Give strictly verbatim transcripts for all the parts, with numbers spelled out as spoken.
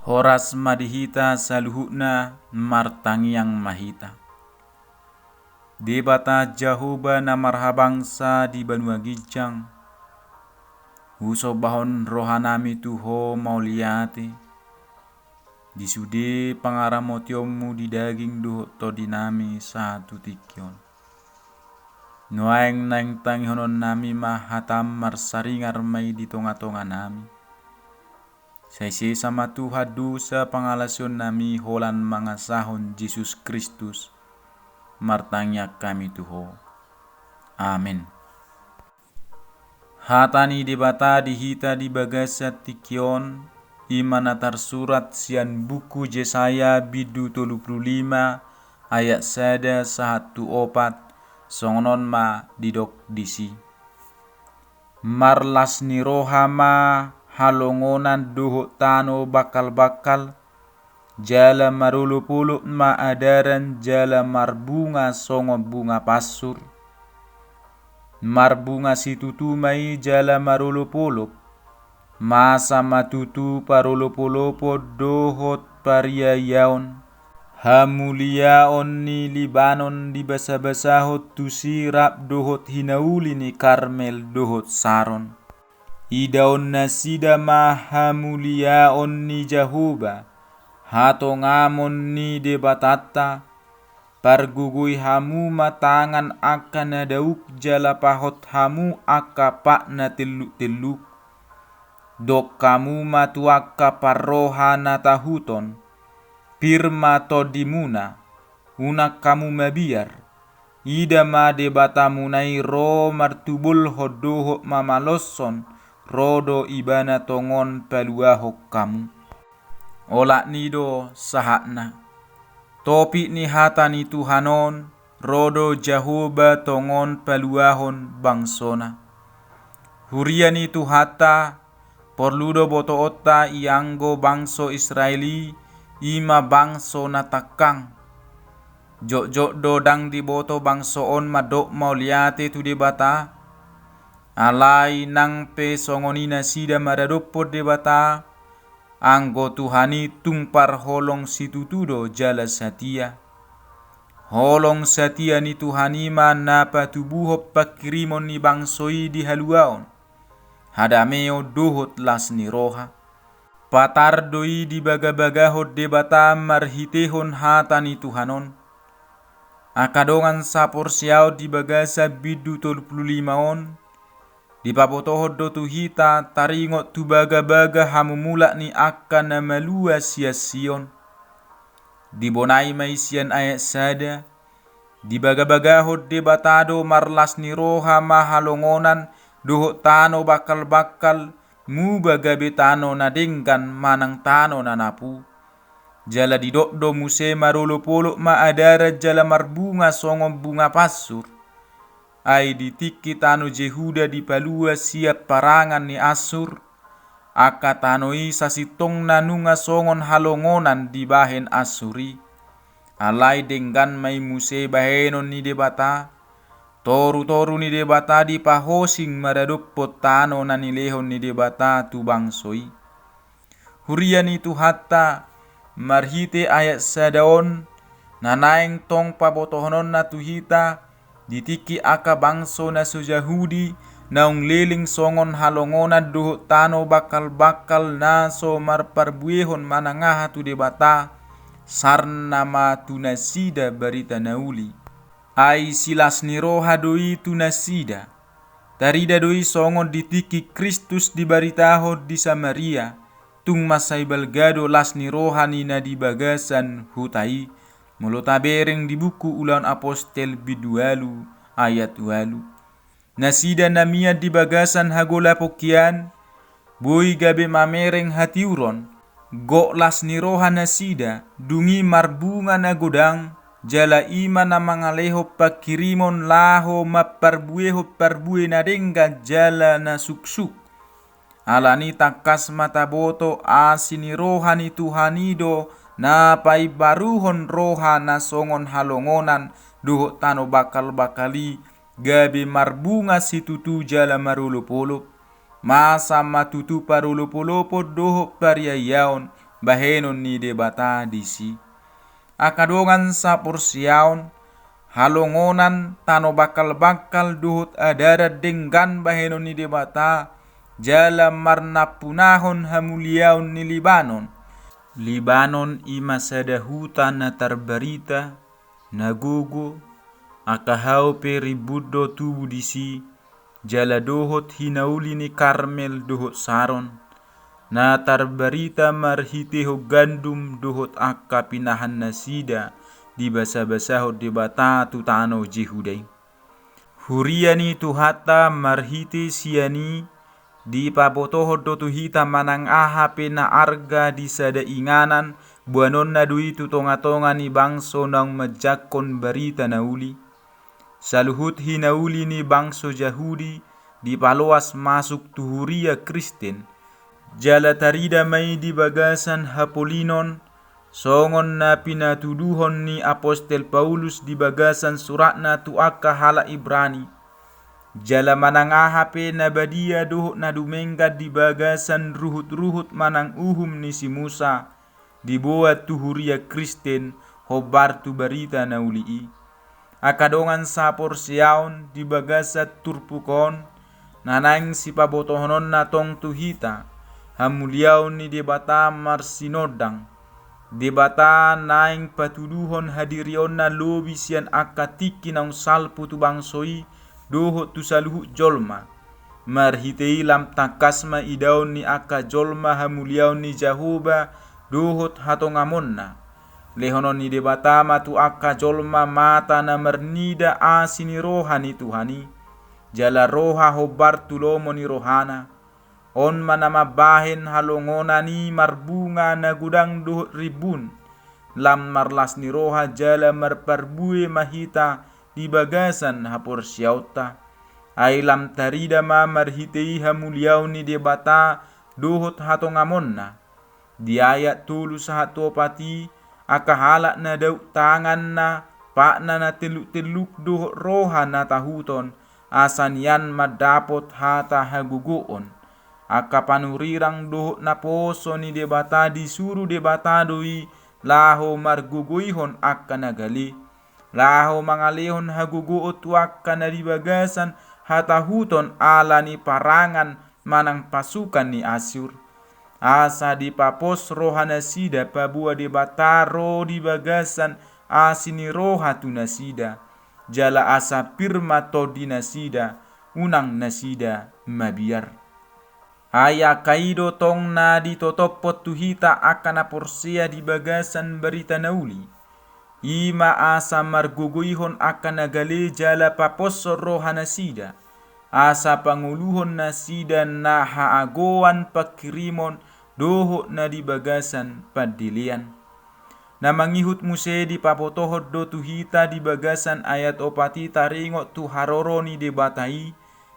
Horas ma di hita saluhutna, martangiang ma hita. Debata Jahowa na marhabangsa di banua ginjang, husombahon rohanami tu Ho mauliate, di sude pangaramotionMu di daging dohot tondinami sahat tu tingki on. Nuaeng naeng tangihononnami ma hataM, marsaringar ma i di tongatonganami. Sai sesa ma Tuhan dosa pangalaosionnami holan mangasahon Jesus Kristus, martangiang hami tu Ho. Amen. Hata ni Debata di hita di bagasan tingki on, i ma na tarsurat sian buku Jesaya bindu tolu pulu lima ayat sada sahat tu opat, songon on ma didok disi. Marlas ni roha ma halongonan dohot tano bangkalbangkal, jala marolopolop ma adaran jala marbunga songon bunga pansur. Marbunga situtu ma i jala marolopolop, masa ma tutu parolopolopon dohot pariayaon. Hamuliaon ni Libanon dibasabasahon tusi rap dohot hinauli ni Karmel dohot Saron. Idaon nasida ma hamuliaon ni Jahowa, hatongamon ni Debatanta. Pargogoi hamu ma tangan angka na dauk jala pahot hamu angka pat na telluktelluk. Dok hamu ma tu angka parroha na tahuton, pir ma tondimuna, unang hamu mabiar. Ida ma Debatamuna i ro martubolhon dohot mamaloshon, ro do Ibana tongon paluahon hamu. Olat ni do sahatna. Topik ni hata ni Tuhan on, ro do Jahowa tongon paluahon bangsona. Huria ni Tuhanta, porlu do botoonta ianggo bangso Israel i, i ma bangso na tangkang. Jotjot do ndang diboto bangso on mandok mauliate tu Debata. Alai nang pe songon i nasida maradophon Debata, anggo Tuhan i tung parholong situtu do jala satia. Holong satia ni Tuhan i ma na patubuhon pangkirimon ni bangso i di haluaon, hadameon dohot las ni roha. Patar do i dibagabagahon Debata marhitehon hata ni Tuhan on. Angka dongan saporseaon di bagasan bindu tolu pulu lima on, dipabotohon do tu hita taringot tu bagabaga hamumulak ni angka na malua sian Sion. Dibonai ma i sian ayat sada, dibagabagahon Debata do marlas ni roha ma halongonan dohot tano bangkalbangkal, muba gabe tano na denggan manang tano na napu. Jala didok do muse marolopolop ma adaran jala marbunga songon bunga pansur. Ai di tingki tano Jehuda dipalua sian parangan ni Assur, angka tano i sasintongna nunga songon halongonan dibahen Assur i. Alai denggan ma i muse bahenon ni Debata, torutoru ni Debata dipahosing maradophon tano na nilehon ni Debata tu bangso i. Huria ni Tuhanta, marhite ayat sada on, na naeng tong pabotohononna tu hita, di tingki angka bangso na so Jahudi, naung leleng songon halongonan dohot tano bangkalbangkal na so marparbuehon manang aha tu Debata, sarna ma tu nasida barita na uli. Ai silas ni roha do i tu nasida. Tarida do i songon di tingki Kristus dibaritahon di Samaria, tung mansai balga do las ni roha ni na di bagasan huta i, molo tabereng di buku Ulaon Apostel bindu ualu ayat ualu. Nasida na mian di bagasan hagolapon hian, boi gabe mamereng hatiuron, gok las ni roha nasida, dung i marbunga na godang, jala i ma na mangalehon pangkirimon laho mamparbuehon parbue na denggan jala na suksuk. Alani tangkas ma taboto asi ni roha ni Tuhan i do na paimbaruhon roha na songon halongonan dohot tano bangkalbangkal i, gabe marbunga situtu jala marolopolop. Masa ma tutu parolopolopon dohot pariayaon, bahenon ni Debata disi. Angka dongan saporseaon, halongonan, tano bangkal-bangkal dohot adaran denggan bahenon ni Debata, jala marnampunahon hamuliaon ni Libanon. Libanon i ma sada huta na tarbarita, na gogo, angka hau pe rimbun do tubu disi, jala dohot hinauli ni Karmel dohot Saron, na tarbarita marhitehon gandum dohot angka pinahannasida dibasabasahon Debata tu tano Jehuda i. Huria ni Tuhanta, marhite sian i dipabotohon do tu hita manang aha pe na arga di sada inganan, boanonna do i tu tongatonga ni bangso naung manjangkon barita na uli. Saluhut hinauli ni bangso Jahudi dipaloas masuk tu huria Kristen. Jala tarida ma i di bagasan hapolinon, songon na pinatuduhon ni apostel Paulus di bagasan suratna tu angka halak Ibrani. Jala manang aha pe na badia dohot na dumenggan di bagasan ruhutruhut manang uhum ni si Musa, diboan tu huria Kristen hombar tu barita na uli i. Angka dongan saporseaon, di bagasan turpuk on, na naeng sipabotohononna tong tu hita, hamuliaon ni Debata marsinondang. Debata naeng patuduhon hadirionna lobi sian angka tingki naung salpu tu bangso i dohot tu saluhut jolma. Marhite i lam tangkas ma idaon ni angka jolma hamuliaon ni Jahowa dohot hatongamonna. Lehonon ni Debata ma tu angka jolma mata na marnida asi ni roha ni Tuhan i, jala roha hombar tu lomo ni rohana. On ma na mambahen halongonan i marbunga na godang dohot rimbun, lam marlas ni roha jala marparbue ma hita di bagasan haporseaonta. Ai lam tarida ma marhite i hamuliaon ni Debata dohot hatongamonna. Di ayat tolu sahat tu opat i, angka halak na dauk tanganna, patna na telluktelluk dohot roha na tahuton, asa nian mandapot hata hagogoon. Angka panurirang dohot naposo ni Debata disuru Debata do i laho margogoihon angka na gale, laho mangalehon hagogoon tu angka na di bagasan hatahuton ala ni parangan manang pasukan ni Asur. Asa dipapos rohanasida paboa Debata ro di bagasan asi ni roha tu nasida, jala asa pir ma tondinasida, unang nasida mabiar. Ai angka i do tong na ditotophon tu hita angka na porsea di bagasan barita na uli. I ma asa margogoihon angka na gale jala paposhon rohanasida, asa pangoluhon nasida na haagoan panghirimon dohot na di bagasan pandelean. Na mangihut muse dipabotohon do tu hita di bagasan ayat opat i taringot tu haroro ni Debata i,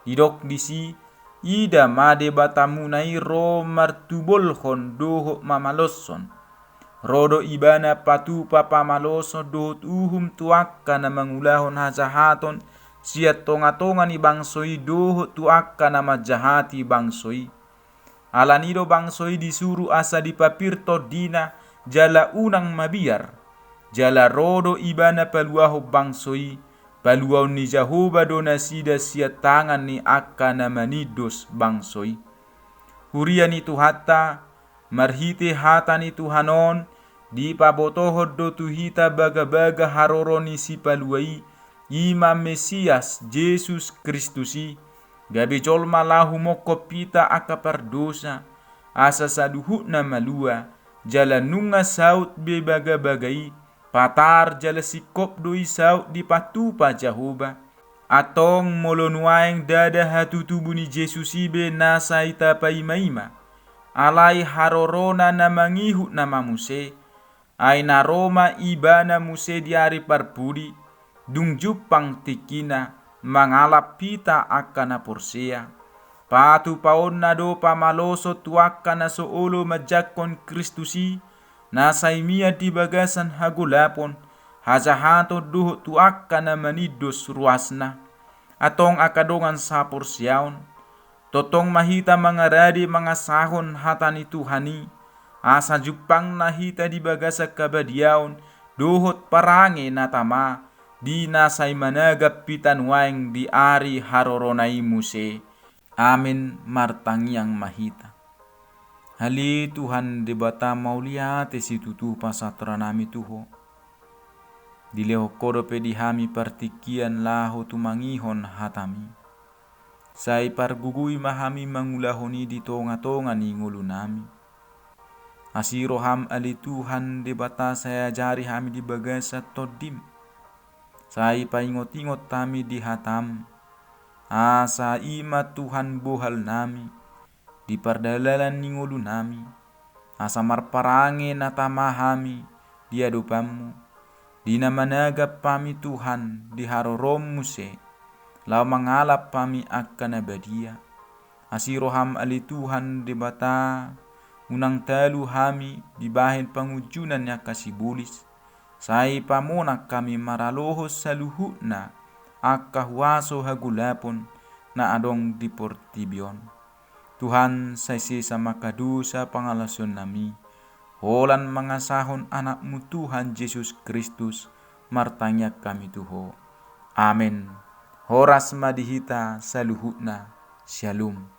didok disi, ida ma Debatamuna i ro martubolhon dohot mamaloshon. Ro do Ibana patupa pamaloshon dohot uhum tu angka na mangulahon hajahaton sian tongatonga ni bangso i dohot tu angka na manjahati bangso i. Ala ni do bangso i disuru asa dipapir tondina jala unang mabiar. Jala ro do Ibana paluahon bangso i, paluaon ni Jahowa do nasida sian tangan ni angka na manindos bangso i. Huria ni Tuhanta, marhite hata ni Tuhan on, dipabotohon do tu hita bagabaga haroro ni Sipalua i, i ma Mesias Jesus Kristus i, gabe jolma laho mongkop hita angka pardosa, asa saluhutna malua, jala nunga saut be bagabaga i, patar jala singkop do i saut dipatupa Jahowa. Antong molo nuaeng ndada hatutubu ni Jesus i be na sai tapaimaima, alai harorona na mangihut nama muse, ai na ro ma Ibana muse di ari parpudi, dung jumpang tingkina, mangalap hita angka na porsea. Patupaonna do pamaloshon tu angka na so olo manjangkon Kristus i, na sai mian di bagasan hagolapon, hajahaton dohot tu angka na manindos ruasna. Antong angka dongan saporseaon, tongtong ma hita mangarade mangasahon hata ni Tuhan i, asa jumpangna hita di bagasan habadiaon dohot parange na tama, di na sai managap hita nuaeng di ari harorona i muse. Amen. Martangiang ma hita. Ale Tuhan Debata mauliate situtu pasahatonnami tu Ho. Dilehon Ho dope di hami partingkian laho tumangihon hataMi. Sai pargogoi ma hami mangulahon i di tongatonga ni ngolunami. Asi rohaM ale Tuhan Debata sai ajari hami di bagasan TondiM. Sai paingotingot hami di hataM. Asa i ma Tuhan bohalnami di pardalanan ni ngolunami, asa marparange na tama hami di adopanMu, di na managap hami Tuhan di haroroM muse, laho mangalap hami angka na badia. Asi rohaM ale Tuhan Debata, unang talu hami dibahen pangunjunan ni angka sibolis, sai pamonang hami maralohon saluhutna angka huaso hagolapon na adong di portibi on. Tuhan, sai sesa ma angka dosa pangalaosionnami, holan mangasahon AnakMu Tuhan Jesus Kristus, martangiang hami tu Ho. Amen. Horas ma di hita saluhutna. Syalom.